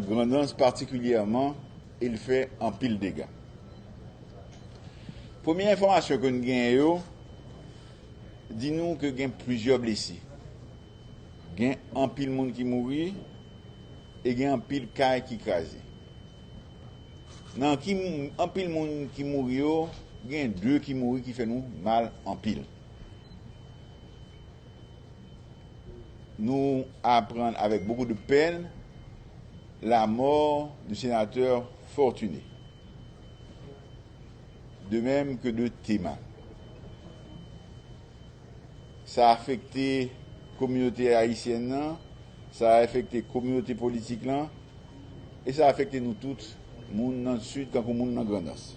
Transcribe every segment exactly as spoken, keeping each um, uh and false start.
Grandans patikilyèman, e l fè anpil dega. Premye enfòmasyon ke n genyen yo di nou ke gen plizyè blese. Gen anpil moun ki mouri e gen anpil kay ki kraze. Nan ki, anpil moun ki mouri yo, gen de ki mouri ki fè nou mal anpil. Nous apprenons avec beaucoup de peine la mort du sénateur Fortuné, de même que de Théma. Sa afekte kominote ayisyèn nan, sa afekte kominote politik lan, e sa afekte nou tout, moun nan Sid kankou moun nan Grandans.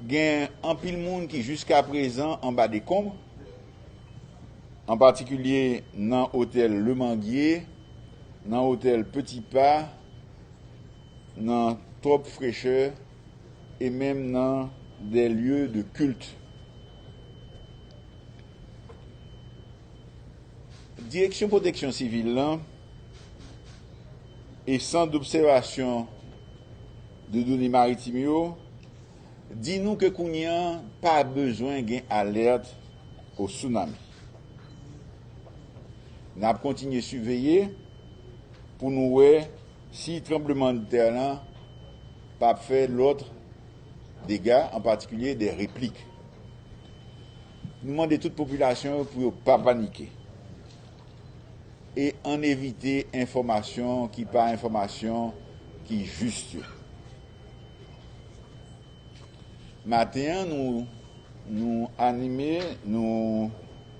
Gen anpil moun ki jiska prezan anba dekonb, an patikilye nan otèl Le Manguier, nan otèl Petit Pas, nan Trop Fraîcheur e menm nan des lieux de culte. Direksyon Pwoteksyon Sivil lan e Sant d'Obsèvasyon de Done Maritim yo di nou ke kounye a pa bezwen gen alèt o tsunami. N ap kontinye siveye pou nou wè si tranblemanntè lan p ap fè lòt dega, an patikilye de replik. Nou mande tout popilasyon yo pou yo pa panike e ann evite enfòmasyon ki pa enfòmasyon ki jis yo. Maten an, nou, nou anime, nou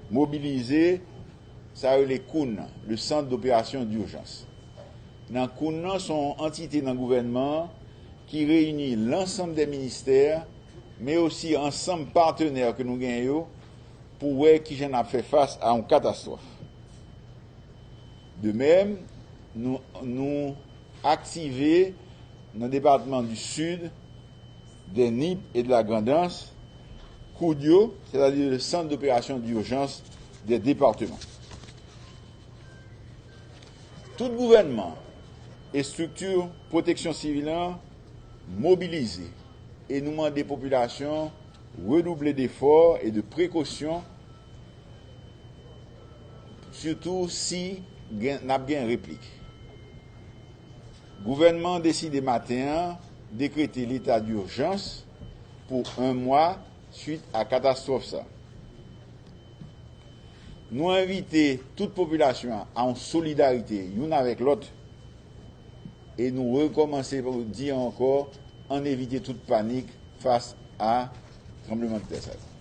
mobilize sa yo rele COUN nan, le Centre d'Opération d'Urgence. Nan COUN nan, se yon antite nan gouvènman an ki reyini lansanm de ministè, men osi ansanm patnè ke nou genyen yo, pou wè kijan n ap fè fas a yon katastwòf. De menm, nou, nou aktive nan depatman di Sid, de Nip e de la Grandans, COUD yo, sètadi le Centre d'Opération d'Urgence des départements. Tout gouvènman e estrikti pwoteksyon sivil lan mobilize e nou mande popilasyon redouble defò e de prekosyon, sitou si gen, n ap gen replik. Gouvènman an deside maten an dekrete leta dijans pou yon mwa swit a katastwòf sa. Nou envite tout popilasyon an a yon solidarite youn avèk lòt e nou rekòmanse pou di ankò, ann evite tout panik fas a tranblemanntè sa yo.